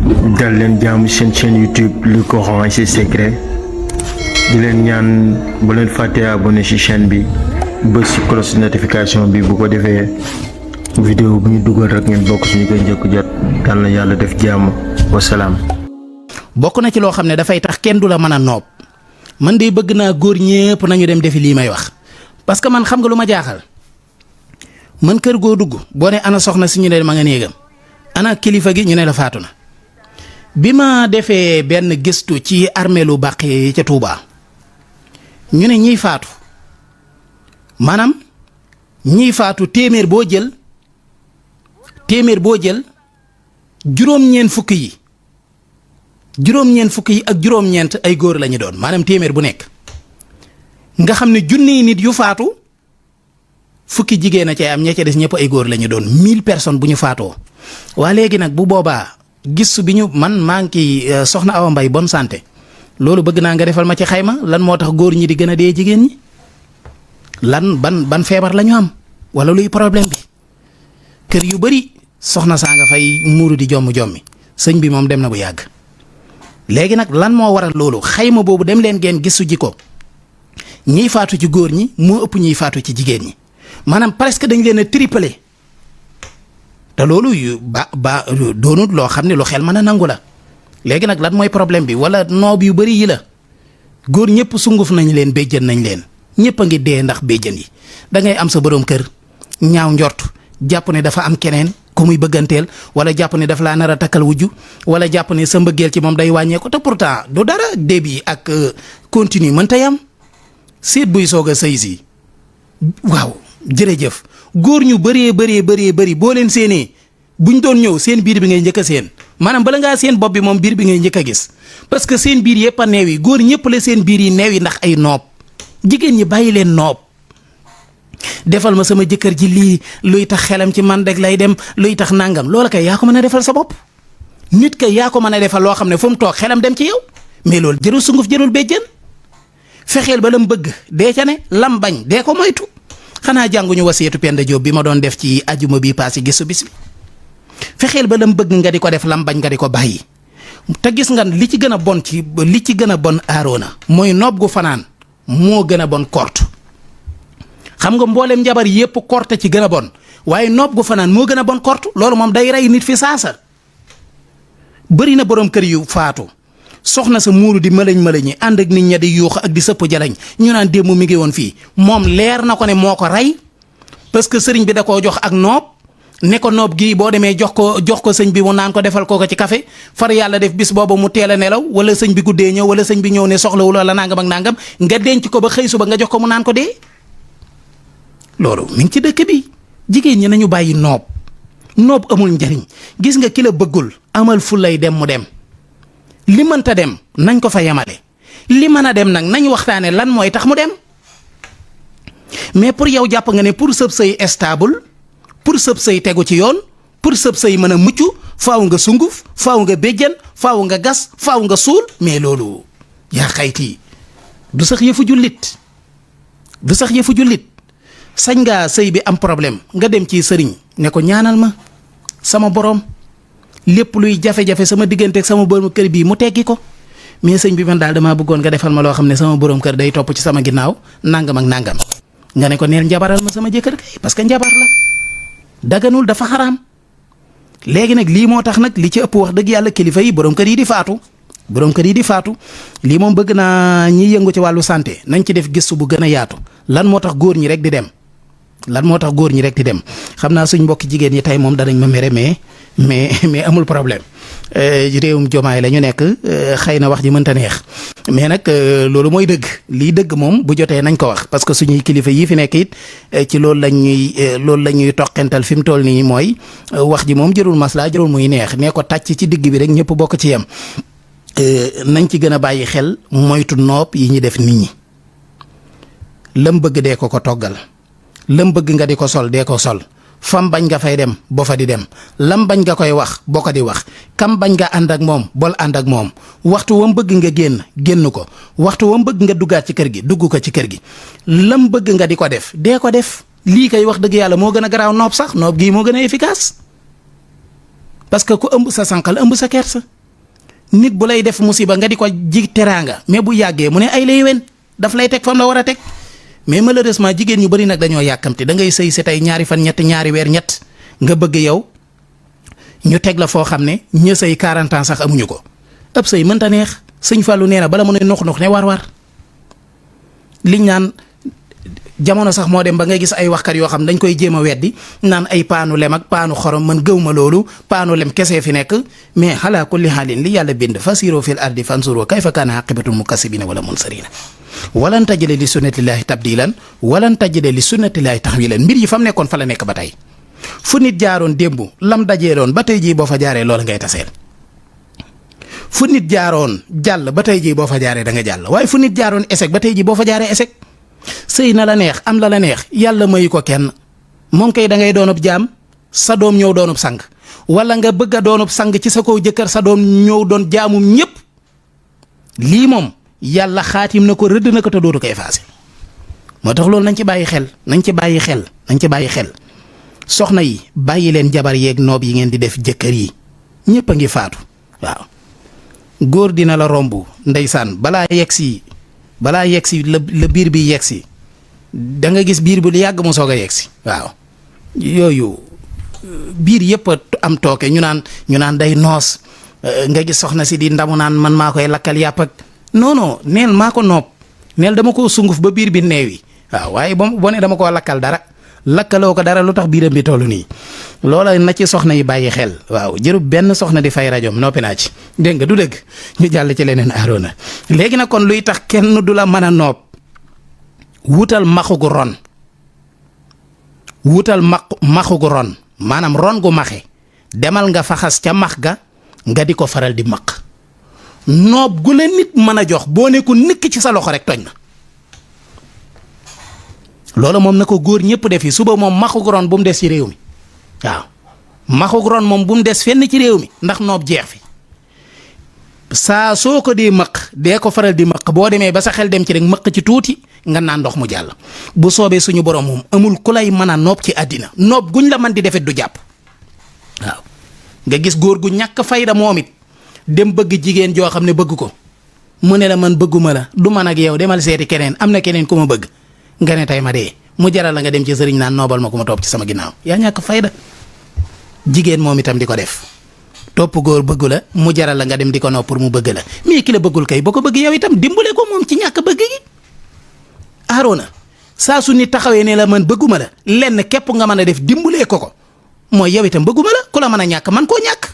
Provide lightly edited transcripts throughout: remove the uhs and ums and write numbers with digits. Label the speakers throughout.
Speaker 1: dal leen jaamu seen chaîne YouTube Le Coran et ses secrets di leen ñaan bu leen fàtte abonné ci chaîne bi bës ci cloche notification bi bu ko defee vidéo bu ñu dugal rek ngeen bokk suñu koy njëkk jot yal na yàlla def jàmm wasalaam.
Speaker 2: bokk na ci loo xam ne dafay tax kenn du la mën a noob man de bëgg naa góor ñépp nañu dem defi lii may wax parce que man xam nga lu ma jaaxal man kër goo dugg boo ne ana soxna si ñu ne ma nga néegam ana kilifa gi ñu ne la faatu na. bi ma defee benn gëstu ci armeelu Bàqee yi ca Touba ñu ne ñiy faatu maanaam ñiy faatu téeméer boo jël juróom-ñeent fukk yi ak juróom-ñeent ay góor lañu doon maanaam téeméer bu nekk nga xam ne junniy nit yu faatu fukki jigéen a cay am ña ca des ñëpp ay góor lañu doon 1000 personnes bu ñu faatoo waa léegi nag bu boobaa gis bi ñu man maa ngi soxna Awa Mbaye bonne santé loolu bëgg naa nga defal ma ci xayma lan moo tax góor ñi di gën a dee jigéen ñi lan ban feebar la ñu am wala luy problème bi kër yu bari soxna saa nga fay muuru di jommi sëñ bi moom dem na bu yàgg. léegi nag lan moo waral loolu xayma boobu dem leen ngeen gisu ji ko ñiy faatu ci góor ñi moo ëpp ñiy faatu ci jigéen ñi maanaam presque dañ leen a triplé te loolu yu doonut loo xam ne lu xel mën a nangu la. léegi nag lan mooy problème bi wala noob yu bari yi la góor ñëpp sunguf nañ leen béjjën nañ leen ñëpp a ngi dee ndax béjjën yi da ngay am sa boroom kër ñaaw njort jàpp ne dafa am keneen ku muy bëgganteel wala jàpp ne daf laa nar a takkal wujju wala jàpp ne sa mbëggeel ci moom day wàññeeku te pourtant du dara début ak continue mën ta yam seet buy soog a sëy si waaw jërëjëf góor ñu bëree boo leen séenee buñ doon ñëw seen biir bi ngay njëkk a seen maanaam bala ngaa seen bopp bi moom biir bi ngay njëkk a gis parce que seen biir yëpp a neew yi góor ñëpp la seen biir yi neew yi ndax ay noob jigéen ñi bàyyi leen noob defal ma sama jëkkër ji lii luy tax xelam ci man rek lay dem luy tax nangam loola kay yaa ko mën a defal sa bopp nit kay yaa ko mën a defal loo xam ne fu mu toog xelam dem ci yow mais loolu jërul sunguf jërul béjjën fexeel ba lam bëgg dee ca ne lam bañ dee ko moytu xanaa jànguñu wasiyatu Penda Diop bi ma doon def ci ajuma bi paase gisu bis bi fexeel ba lam bëgg nga di ko def lam bañ nga di ko bàyyi te gis nga li ci gën a bon aaroona mooy noob gu fanaan moo gën a bon kort xam nga mboolem njabar yépp korte ci gën a bon waaye noob gu fanaan moo gën a bon kort loolu moom day rey nit fi saasa bëri na boroom kër yu faatu soxna sa muuru di mëlañ ànd ak nit ña di yuux ak di sëpp jalañ ñu naan démb mi ngi woon fii moom leer na ko ne moo ko rey parce que sëriñ bi da koo jox ak noob ne ko noob gii boo demee jox ko sëñ bi mu naan ko defal ko ci café far yàlla def bis boobu mu teel a nelaw wala sëñ bi guddee ñëw wala sëñ bi ñëw ne soxlawul wala nangam ak nangam nga denc ko ba xëy suba nga jox ko mu naan ko dee loolu mi ngi ci dëkk bi jigéen ñi nañu bàyyi noob amul njariñ gis nga ki la bëggul amal fu lay dem mu dem li mënta dem nañ ko fa yemale li mën a dem nag nañ waxtaane lan mooy tax mu dem mais pour yow jàpp nga ne pour sëb sëy stable pour sëb sëy tegu ci yoon pour sëb sëy mën a mucc faaw nga sunguf faaw nga béjjën faaw nga gas faaw nga suul mais loolu yaa xayti du sax yëfu jullit sañ ngaa sëy bi am problème nga dem ci sëriñ ne ko ñaanal ma sama borom lépp luy jafe-jafe sama diggante ak sama borom kër bii mu teggi ko mais sëñ bi man daal damaa bëggoon nga defal ma loo xam ne sama borom kër day topp ci sama ginnaaw nangam ak nangam nga ne ko neel njabaral ma sama jëkkër kay parce que njabar la daganul dafa xaraam léegi nag lii moo tax nag li ci ëpp wax dëgg yàlla kilifa yi borom kër yi di faatu lii moom bëgg naa ñiy yëngu ci wàllu santé nañ ci def gëstu bu gën a yaatu lan moo tax góor ñi rek di dem xam naa suñ mbokki jigéen ñi tey moom danañ ma mere mais amul problème réewum jomaay la ñu nekk xëy na wax ji mënta neex mais nag loolu mooy dëgg lii dëgg moom bu jotee nañ ko wax parce que suñuy kilifa yii fi nekk it ci loolu la ñuy toqental fi mu toll nii mooy wax ji moom jërul maslaa jërul muy neex nee ko tàcc ci digg bi rek ñëpp bokk ci yem nañ ci gën a bàyyi xel moytu noob yi ñu def nit ñi lam bëgg dee ko toggal lam bëgg nga di ko sol dee ko sol fam bañ nga fay dem boo fa di dem lam bañ nga koy wax boo ko di wax kam bañ nga ànd ak moom bol ànd ak moom waxtu wam bëgg nga génn ko waxtu wam bëgg nga duggaat ci kër gi dugg ko ci kër gi lam bëgg nga di ko def dee ko def lii kay wax dëgg yàlla moo gën a garaaw noob sax noob gii moo gën a efficace parce que ku ëmb sa sànqal ëmb sa kersa nit bu lay def musiba nga di ko ji teraanga mais bu yàggee mu ne ay lay wen daf lay teg fam la war a teg mais malheureusement jigéen ñu bari nag dañoo yàkkamte da ngay sëy si tey ñaari fan ñett ñaari weer ñett nga bëgg yow ñu teg la foo xam ne ña sëy 40 ans sax amuñu ko ëpp sëy mënta neex sëñ Fallou nee na bala mu ne nux ne war liñ naan jamono sax moo dem ba ngay gis ay waxkat yoo xam dañ koy jéem a weddi naan ay paanu lem ak paanu xorom man gëw ma loolu paanu lem kese fi nekk mais xalaa kulli xaalin li yàlla bind fasiroo fil ardi fansuro kayfa kaana aqibatul mukassibina wala munsarina walan tajida li sunnatillahi tabdilan walan tajida li sunnatillahi tahwilan mbir yi fa mu nekkoon fa la nekk ba tey fu nit jaaroon démb lam dajeeloon ba tey jii boo fa jaaree loola ngay taseel fu nit jaaroon jàll ba tey jii boo fa jaaree da nga jàll waaye fu nit jaaroon échec ba tey jii boo fa jaaree échec sëy na la neex am la neex yàlla mayu ko kenn moom kay da ngay doonub jaam sa doom ñëw doonub sang wala nga bëgg a doonub sang ci sa kaw jëkkër sa doom ñëw doon jaamum ñépp lii moom yàlla xaatim na ko rëdd na ko te dootu ko effacé moo tax loolu nañ ci bàyyi xel soxna yi bàyyi leen jabar yeeg noob yi ngeen di def jëkkër yi ñëpp a ngi faatu waaw góor dina la romb ndeysaan balaa yegsi la biir bi yegsi da nga gis biir bu lu yàgg mu soog a yegsi waaw yooyu biir yëpp a am tooke ñu naan day noos nga gis soxna si di ndamu naan man maa koy lakkal yàpp ak non neel maa ko noob neel dama koo sunguf ba biir bi neewi waaw waaye boo ne dama koo lakkal dara lakkaloo ko dara lu tax biiram bi toll nii loola na ci soxna yi bàyyi xel waaw jërub benn soxna di fay rajoom noppi naa ci dégg nga du dëgg ñu jàll ci leneen Arona léegi nag kon luy tax kenn du la mën a noob wutal maxugu ron maxugu ron maanaam ron gu maxe demal nga faxas ca max ga nga di ko faral di maq noob gu la nit mën a jox boo ne ko nikk ci sa loxo rek tooñ na loolu moom na ko góor ñëpp def yi suba moom maxugu ron bu mu des ci réew mi waaw maxugu ron moom bu mu des fenn ci réew mi ndax noob jeex fi saa soo ko dee maq dee ko faral di maq boo demee ba sa xel dem ci rek maq ci tuuti nga naan ndox mu jàll bu soobee suñu borom moom amul ku lay mën a noob ci àddina noob guñ la mën di defet du jàpp waaw nga gis góor gu ñàkk fayda moom it dem bëgg jigéen joo xam ne bëgg ko mu ne la man bëgguma la du man ak yow demal seeti keneen am na keneen ku ma bëgg nga ne tey ma dee mu jaral la nga dem ci sëriñ naan noobal ma ko ma topp ci sama ginnaaw yaa ñàkk fayda jigéen moom itam di ko def topp góor bëggu la mu jaral la nga dem di ko noob pour mu bëgg la mais ki la bëggul kay boo ko bëgg yow itam dimbale ko moom ci ñàkk bëgg gi Arona saa su nit taxawee ne la man bëgguma la lenn képp nga mën a def dimbalee ko mooy yow itam bëgguma la ku la mën a ñàkk man koo ñàkk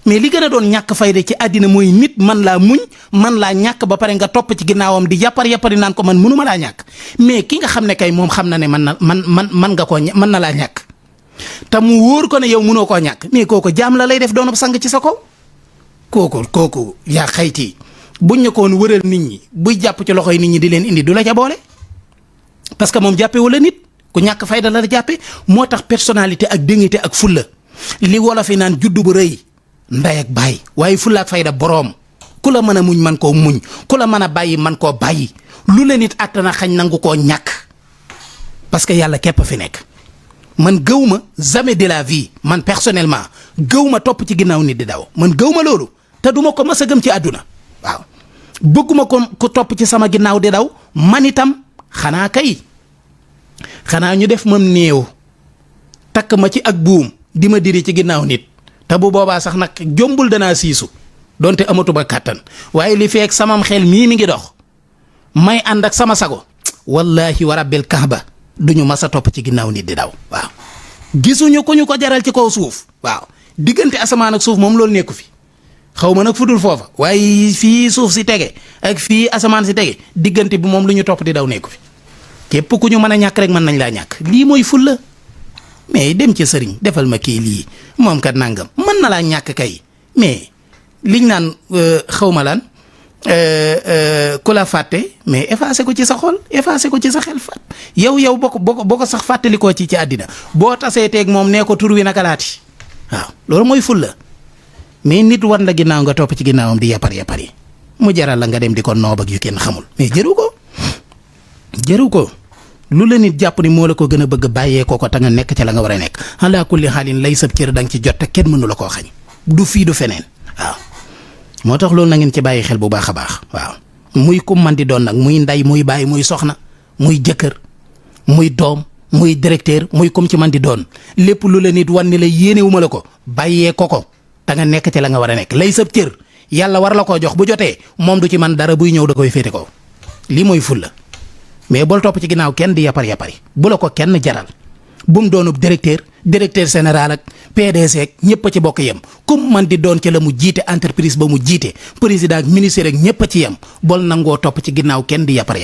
Speaker 2: mais li gën a doon ñàkk fayda ci àddina mooy nit man laa muñ man laa ñàkk ba pare nga topp ci ginnaawam di yàppari naan ko man mënuma laa ñàkk mais ki nga xam ne kay moom xam na ne man nga koo mën na laa ñàkk te mu wóor ko ne yow mënoo koo ñàkk mais kooku jaam la lay def doonub sang ci sa kaw kooku yaa xayti buñ ñu ko woon wëral nit ñi buy jàpp ci loxoy nit ñi di leen indi du la ca boole parce que moom jàppe wala nit ku ñàkk fayda la jàppe moo tax personnalité ak dignité ak fulla li wolof yi naan juddu bu rëy nday ak bàyyi waaye fulla ak fayda boroom ku la mën a muñ man koo muñ ku la mën a bàyyi man koo bàyyi lu la nit àttana xañ nangu koo ñàkk parce que yàlla képp fi nekk man gëw ma jamais de la vie man personnellement gëw ma topp ci ginnaaw nit di daw man gëw ma loolu te duma ko mës a gëm ci àdduna waaw bëgguma ko topp ci sama ginnaaw di daw man itam xanaa ñu def mam néew takk ma ci ak buum di ma diri ci ginnaaw nit te bu boobaa sax nag jombul danaa siisu donte amatuma kàttan waaye li feek samam xel mii mi ngi dox may ànd ak sama sago wallahi wa rabbil kaaba duñu mas a topp ci ginnaaw nit di daw waaw gisuñu ko ñu ko jaral ci kaw suuf waaw diggante asamaan ak suuf moom loolu nekku fi xaw ma nag fu dul foofa waaye fii suuf si tege ak fii asamaan si tege diggante bi moom lu ñu topp di daw nekku fi képp ku ñu mën a ñàkk rek mën nañ laa ñàkk lii mooy fulla mais dem ci sëriñ defal ma kii lii moom kat nangam mën na laa ñàkk kay mais liñ naan xaw ma lan ku la fàtte mais effacé ko ci sa xol effacé ko ci sa xel fat yow boo ko sax fàttalikoo ci àddina boo tasee teeg moom nee ko tur wi naka laati waaw loolu mooy fulla mais nit war la ginnaaw nga topp ci ginnaawam di yapar yi mu jaral la nga dem di ko noob ak yu kenn xamul mais jëru ko lu la nit jàpp ni moo la ko gën a bëgg bàyyee ko te nga nekk ca la nga war a nekk ala kulli xaalin lay sab cër da nga ci jot te kenn mënu la koo xañ du fii du feneen waaw moo tax loolu na ngeen ci bàyyi xel bu baax a baax. waaw muy ku man di doon nag muy ndey muy bàyyi muy soxna muy jëkkër muy doom muy directeur muy comme ci man di doon lépp lu la nit wan ni la yéenewuma la ko bàyyee ko te nga nekk ci la nga war a nekk lay sab cër yàlla war la koo jox bu jotee moom du ci man dara buy ñëw da koy féete ko lii mooy fulla mais bul topp ci ginnaaw kenn di yapari bu la ko kenn jaral bu mu doonub directeur général ak PDC ak ñëpp a ci bokk yem comme man di doon ci la mu jiite entreprise ba mu jiite président ak ministère ak ñëpp a ci yem bol nangoo topp ci ginnaaw kenn di yapari